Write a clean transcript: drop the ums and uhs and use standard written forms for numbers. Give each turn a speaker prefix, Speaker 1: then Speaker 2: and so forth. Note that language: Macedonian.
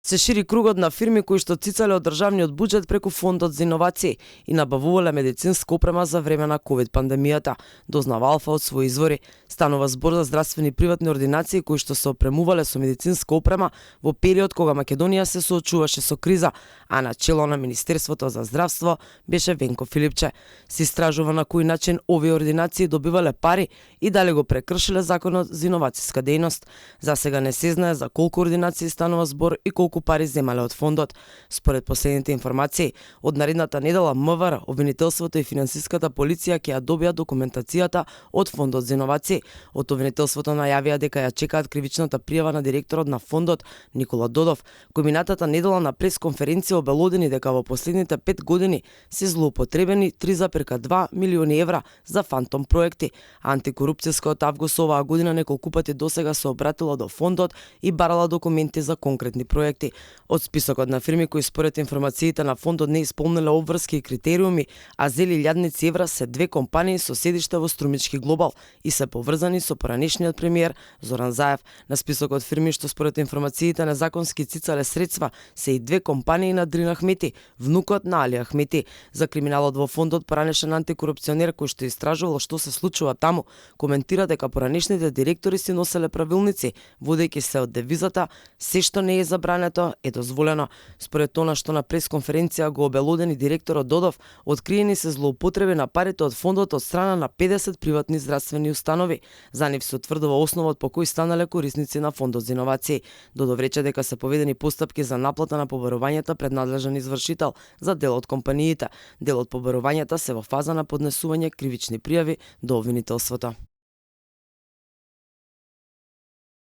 Speaker 1: Се шири кругот на фирми кои што цицале од државниот буџет преку фондот за иновации и набавувале медицинска опрема за време на ковид пандемијата, дознава Алфа од своји извори. Станува збор за здравствени приватни ординации кои што се опремувале со медицинска опрема во период кога Македонија се соочуваше со криза, а на чело на Министерството за здравство беше Венко Филипче. Се истражува на кој начин овие ординации добивале пари и дали го прекршиле законот за иновацијска дејност. За сега не се знае за колку ординации станува збор и колку пари земале од фондот. Според последните информации, од наредната недела МВР, обвинителството и финансиската полиција ќе ја добијат документацијата од фондот за иновации. Од обвинителството најавија дека ја чекаат кривичната пријава на директорот на фондот Никола Додов, кој минатата недела на пресконференција обелодени дека во последните 5 години се злоупотребени 3,2 милиони евра за фантом проекти. Антикорупцијска од август оваа година неколку пати досега се обратила до фондот и барала документи за конкретни проекти. Од списокот на фирми кои според информациите на фондот не исполниле обврски и критериуми, а зели илјадници евра се 2 компании со седиште во Струмички Глобал и се поврзани со поранешниот премиер Зоран Заев. На списокот фирми што според информациите незаконски цицале средства се и 2 компании на Дрин Ахмети, внукот на Али Ахмети. За криминалот во фондот поранешен антикорупционер кој што истражувал што се случува таму, коментира дека поранешните директори си носеле правилници, водејќи се од девизата се што не е забрането е дозволено. Според она што на пресконференција го обелодени директорот Додов, откриени се злоупотреби на парите од фондот од страна на 50 приватни здравствени установи. За нив се утврдува основот по кој станале корисници на фондот за иновации. Додов рече дека се поведени постапки за наплата на побарувањата пред надлежен извршител за дел од компаниите. Дел од побарувањата се во фаза на поднесување кривични пријави до обвинителството.